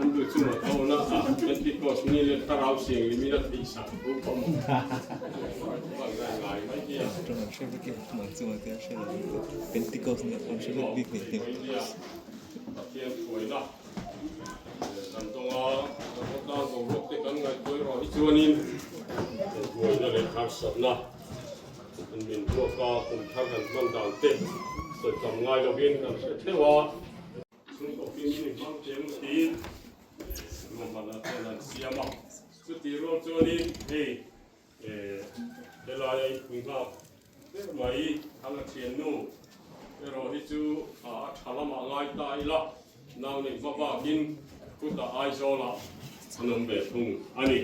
Rilru chunga tawna a Pentecost ni leh thlarau sianghlimin a theihsak thu pawh ngai mai hi a. Pathian hruaina kan tawnga kan khawtlang boruak te kan ngaihtuah erawh hi chuanin buaina leh harsatna an min buak a, kum thar kan hman dan te sawi tam ngai lovin kan hre theuh a. Chhungkaw fimin i hmang teng tiin ruahmanna chuan an siam a. Chutih rual chuanin hei helaia i pui nghak ber mai Thanga thiannu erawh hi chu a tha lamah ngai ta ila, nau neih hma bakin khutah Aizawlah an awm ve thung a ni.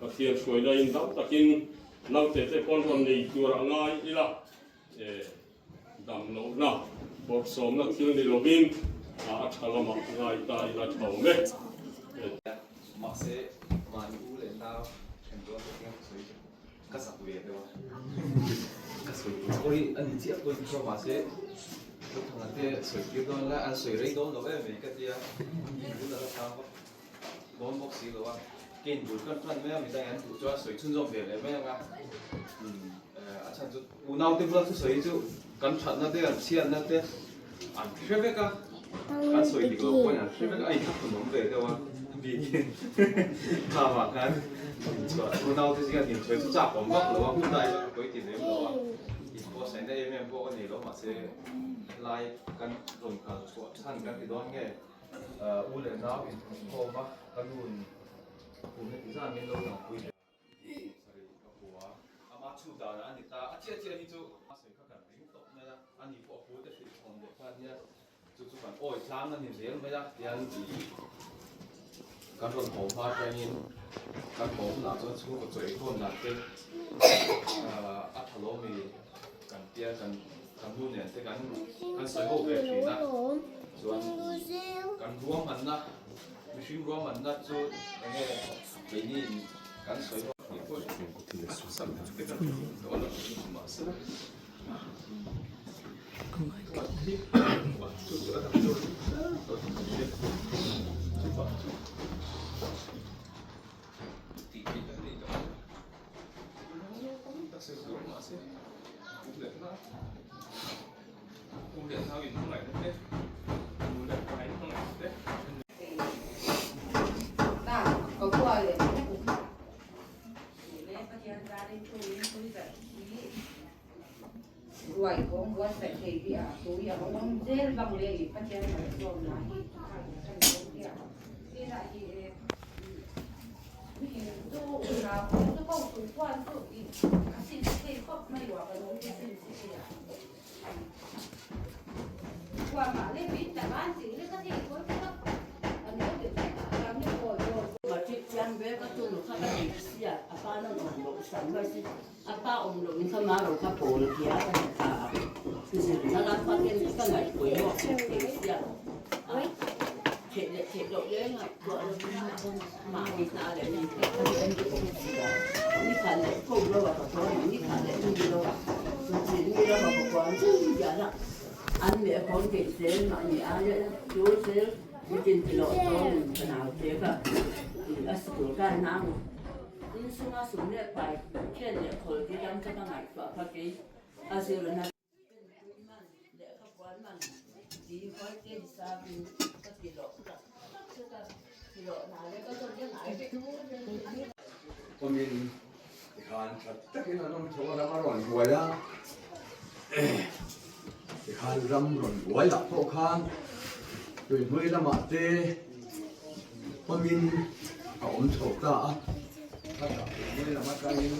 Pathian hruaina in dam takin naute te pawn rawn nei tur a ngai ila. Dam lohna, bawrhsawmna thil ni lovin a tha lamah ngai ta ila tho me. Mahse, mahni u leh nau then dawn te hian ka sawi ka zak ve deuh a, ka sawi tur pawh hi a ni chiah pawhin ka hria mahse Ruthanga te sawi tir dawn ila an sawi rei dawn lo em mai ka tia, hun a la sang vak dawn bawk si lo a, kein bul kan tan mai a midang an duh chuan sawi chhunzawm ve leh mai ang a, a chhan chu. Unaute bula thusawi hi chu kan thatna te, an chhiatna te an hre vek a, kan sawi dik loh pawhin an hre vek a, a inthlahrun awm ve deuh a, bikin khamah khan inchhuah unaute zinga inchhuah chu chak awm vak lo a, hun lai chu ka pawi ti lem lo a, inbuatsaihna em em pawh ka nei lo mahse helai kan rawn kal chhuah chhan kan ti dawn nge u leh nau inhmuhkhawm a, ka nu'n kum heti zan min lo dangpui ve. Sarih ka hmu a, ama chhut danah a ni ta, a chiah chiah hi chu a sawi kha kan ring tawp mai a, ani pawh a pu te hrilh chhawn leh kha nia, chu chu kan awi tlang a ni zel mai a, tian ih kan rawn haw hma atangin kan haw hunah chuan chhungkaw chaw eikhawm dan te a tha lo mi kan tia kan kan nu nen te kan kan sawi ho ve thin a, chuan kan ruahmanna mihring ruahmanna chu enge keini kan sawi ho Awmin tikhan tha takin an awm chho a, ram a rawn buai a, tikhan ram rawn buai ah pawh khan tuihmui lamah te awmin a awm chho ta a, khatah tuihmui lam atangin.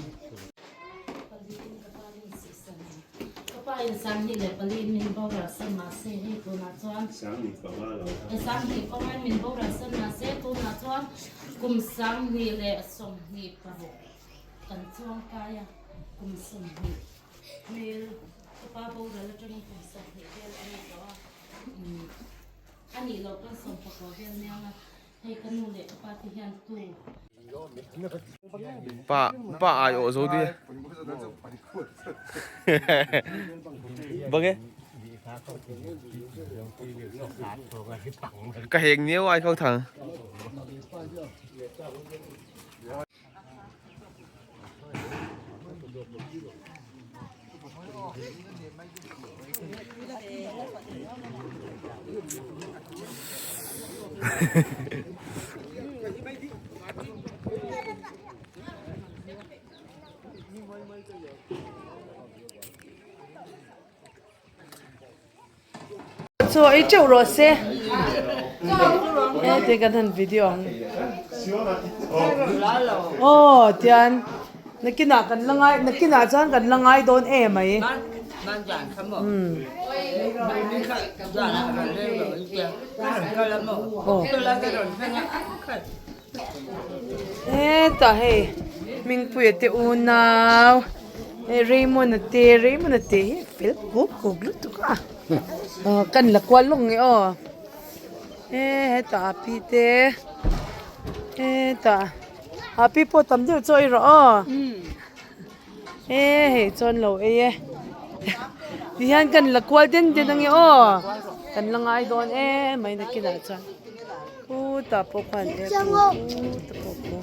Ka pa in Sanghnih leh pali min boral san mahse hei tunah chuan Sanghnih panga lo e Sanghnih panga in min boral san mahse tunah chuan kum Sanghnih leh 26 kan chuang kai a kum 20 hmel ka pa boral atangin kum 20 vel a ni tawh a umm a nih loh pawn sawmpakua vel nia nga hei ka nu leh ka pa te hian tu Pa pa ai awh zo di. Vâng e. Ka heng niau ai khâu thằng. Chaw ei teuh rawh se heti kan han video ang aw tian nakinah kan la ngai nakinah chuan kan la ngai dawn em mai umm aw hetah hei Hmingpuia te unau hei Raymond a te Raymond a te hi a fel kuk kuk lutuk a aw kan la kual lawk nge aw he hetah a pi te hetah a pi pawh tam deuh chu a ei rawh aw he hei chuan lo ei e tihian kan la kual den den ange aw kan la ngai dawn em mai nakinah chuan. Khutah pawh khuan ei a khutah pawh khu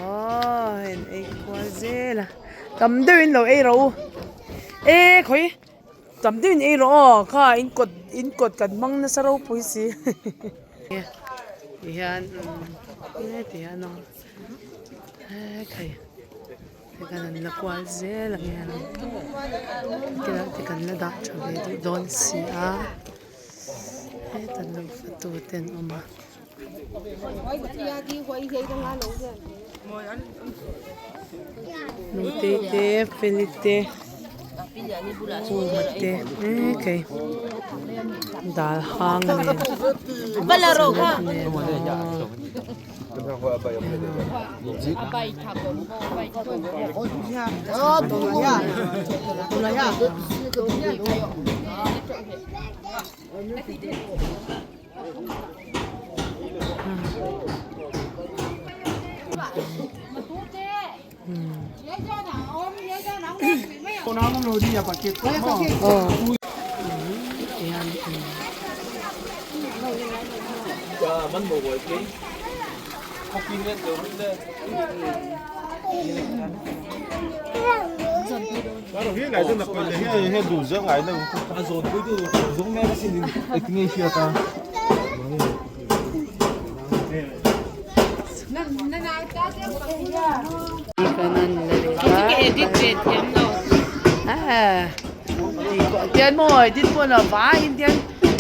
aw hei an ei kual zel a tam deuhin lo ei rawh u e khawi tam deuhin ei rawh aw kha in kawt in kawt kan hmang nasa ropui si ti hian e ti hian aw e khai kan an la kual zel ang hian tilai te kan la dah tha ve duh dawn si a. Heta nufa tu te an awm a. Nutei te Feli te Chhuma te hei dal hang nen salad nen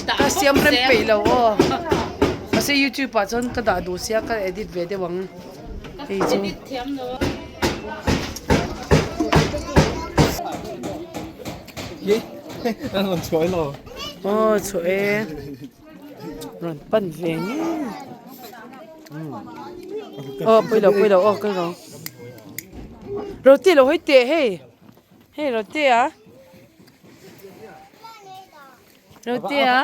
Ka siam rem peih lo aw mahse youtube ah chuan ka dah duh sia ka edit ve deuh ang hei chu. Aw chhuah e rawn pan ve ngei aw pawi lo pawi lo aw kal rawh roti lo hawi teh hei hei roti a. Roti a.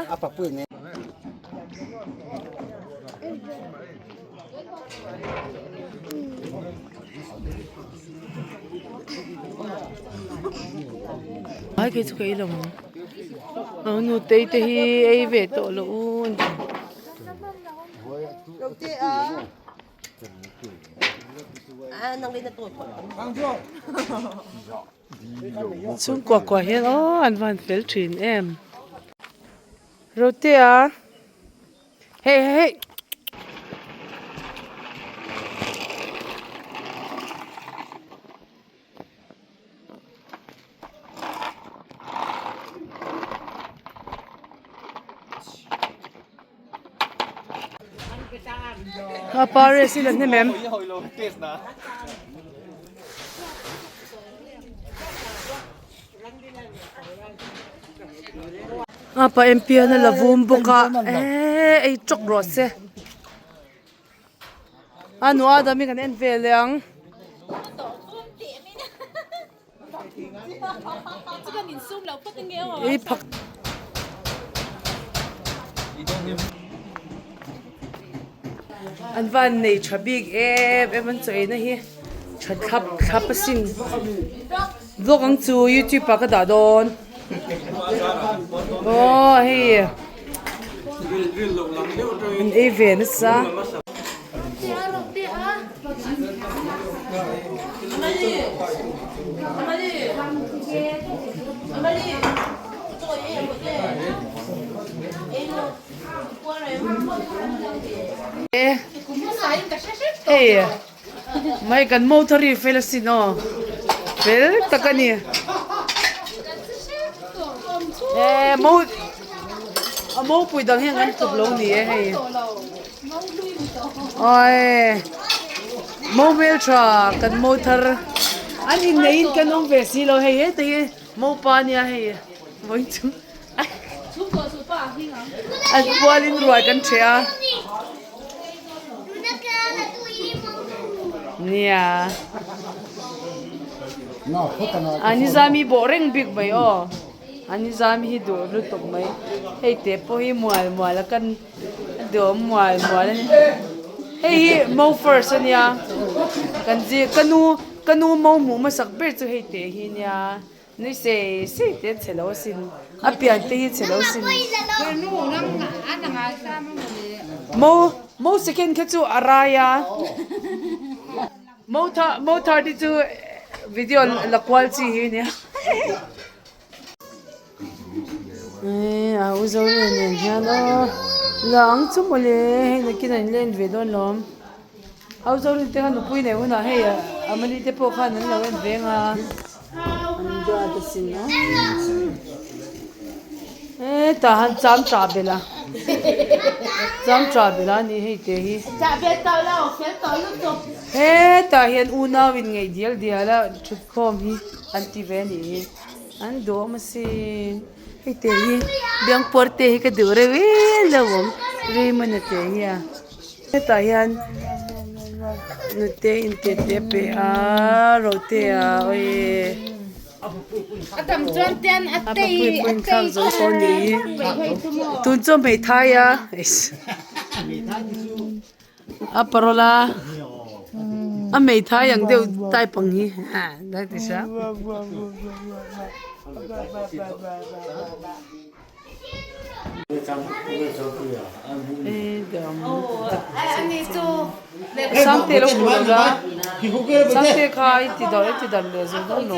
Ai kei chu ka ei lo ang. Ang nutei te hi ei ve tawh loh u an ti. Chhungkua kua hian aw an van fel thin em. Rotea hei hei hei. A Paris hi la hnem em? A pa em pian a la vum bawk a eee ei tawk rawh se a nu Adam hi kan en ve leh ang. Ei phak An van nei tha bik em em an chaw eina hi tha thlap thlap asin vlog ang chu youtube ah ka dah dawn aw hei an ei ve nasa. Hei mai kan motor hi fel asin aw fel tak a ni eh mo a mopui dang hian kan tluk lo ni e hei awi mo hmeltha kan mo thar an inneihin kan awm ve si lo hei heta hi mopa ania hei vawiin chu an pualin ruai kan ṭheh a nia a nizami bawh reng bik mai aw a nizami hi duh lutuk mai hei te pawh hi mual mual a kan duhawm mual mual a ni hei hi mo first ania kan zir ka nu ka nu mo hmuh hmasak ber chu hei te hi ania. Nui sei sei te chhe lo asin a pian te hi chhe lo asin mo mo second kha chu a rai a mo tha mo third hi chu video la kual chi hi ania eh a u zo nen nen hian aw la ang chu mawle hei nakin an len ve dawn lawm. Hauzawl te kha nupui nei hunah hei Amali te pawh khan an lo en veng a an duat asin a hetah han cham tah belh a cham tah belh a ni hei te hi hetah hian unau in ngaih dial dial a thutkhawm hi an ti ve a nih hi an duhawm asin hei te hi biangpuar te hi ka duh reuh em lo awm Raymond-a te hi a. Hetah hian nute in te te a pe a rote a awii a papui pawh in thlak zo tawh a ni tun chu hmeithai a a parawl a a hmeithai ang deuh type ang hi Sangte lo hmuh lo la Sangte kha i ti darh i ti darh leh zawk dawn lo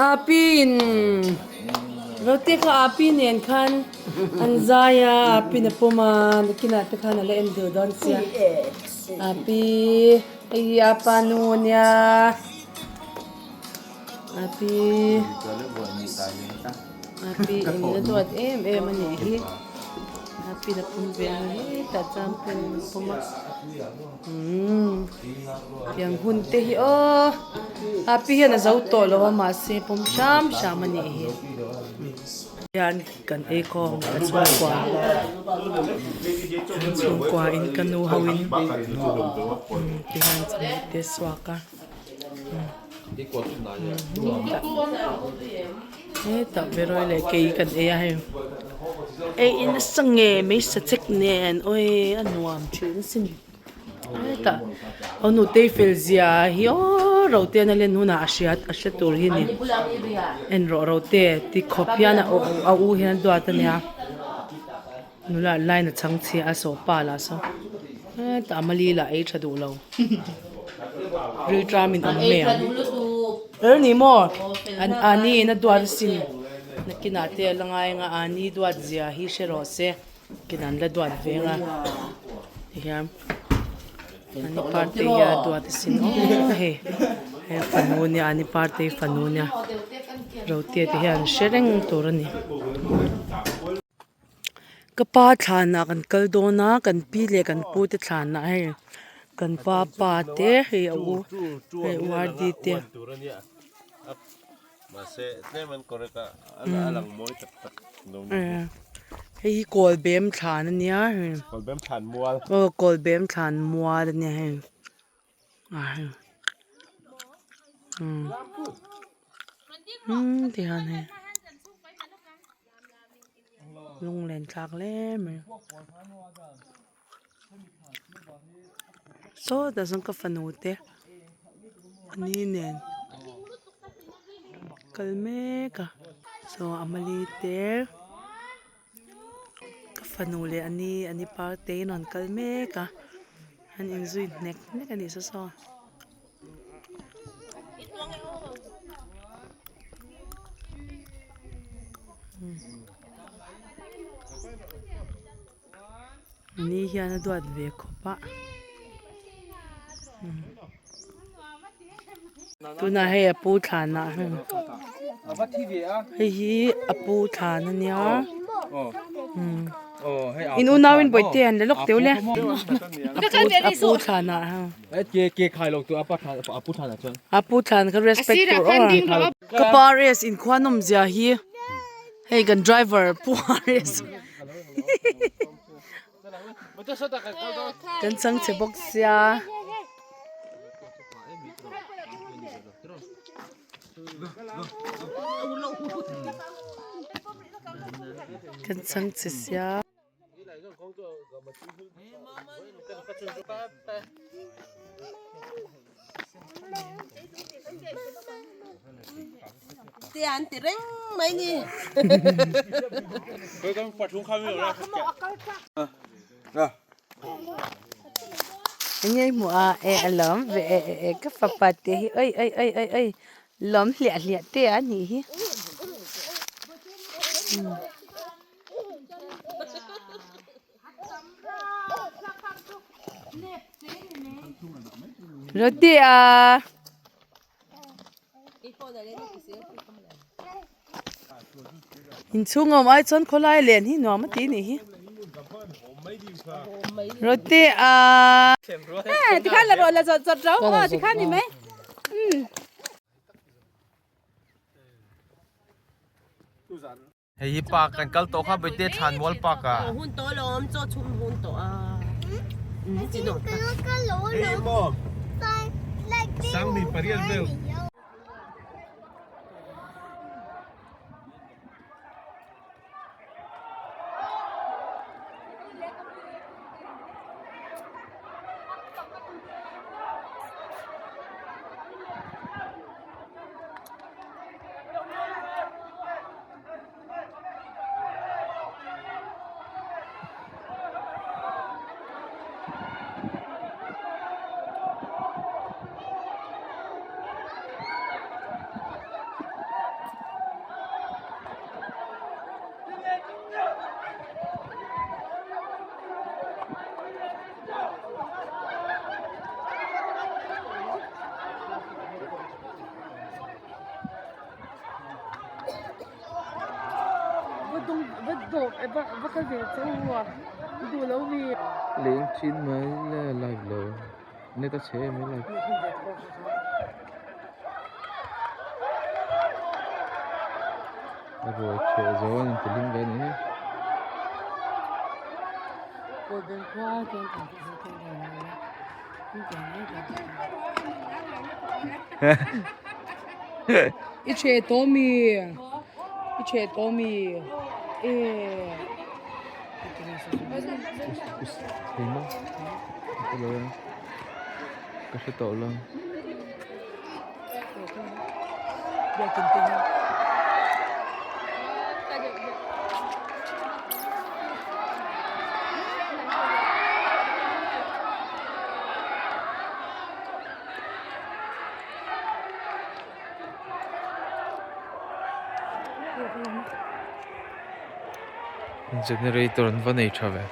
Api in rote kha api nen khan an zai a api in a pawm a nakinah te khan a la en duh dawn sia api hei hi apa nu ania api api in a duat em em a nih hi api in a pawm ve ang hetah chuan pawm a pawm a. Umm tiang hun te hi aw api hian a zo tawh lo a mahse pawm hram hram a nih hi hian kan ei khawm ka chhungkua kan chhungkua in ka nu ho in tihian chawhmeh te a suak a hetah berawi leh kei kan ei a hei ei in nasa nge mai sachek nen awi a nuam thin a sin hetah aw nutei fel zia hi aw rote an a len hunah a hria a hre tur hi a ni en rawh rote ti khawp hian a u hian a duat a nia nula line a chhang chhia a sawpa lah saw hetah mali lah ei tha duh lo rilṭam in awm mai ang er ni maw an ani in a duat asin nakinah te a la ngai ang a ani duat zia hi hre rawh se nakinah an la duat ve ang a tihian ani parte hi a duat asin aw hei hei fanu nia ani parte hi fanu nia rotea te hian hre reng tur a ni. Ka pa thlanah kan kal dawn a kan pi leh kan pu te thlanah hei kan pa pa te hei a u hei u r d te. Hei hi kawlbem thlan a nia hei. Kawlbem thlan mual. Aw kawlbem thlan mual a nia hei. Ah hei. Umm. Umm ti hian hei. Lunglen thlak hle mai. Sawtah sawn ka fanu te ani nen kal mek a saw a mali te ka fanu leh ani ani parte in rawn kal mek a an inzui hnek hnek a nih saw saw. Ni hian a duat ve khawp a tunah hei a pu thlan ah hei hi a pu thlan a nia in unau in bawihte an la lawk teuh le a pu thlan ah a pu thlan kha respect tur aw ka pa res inkhua nawm zia hi. Hei kan driver Pu Haris kan chang che bawk sia. Kan chang che sia. Te an ti reng mai ni. Enge hmuh a e a lawm ve e e e ka fapa te hi oi oi oi oi oi lawm hliah hliah te a nih hi. Roti a inchhung awm ai chuan khawlai len hi nuam a ti a nih hi roti a Tikhan la rawh la zawt zawt ro aw tikhan ni mai. Hei hi park kan kal tawh kha Bawihte Thlanmual park ah. Hun tawh alawm chaw chhum hun tawh a. Hei maw Sanghnih pariat vel. Leng thin mai le live lo net a chhe em live. A ruai chhuah zo an inti hlim ve a ni. I chhe tawh mi i chhe tawh mi e Thei maw ka lo en ka hre tawh lo. Generator an va nei tha ve.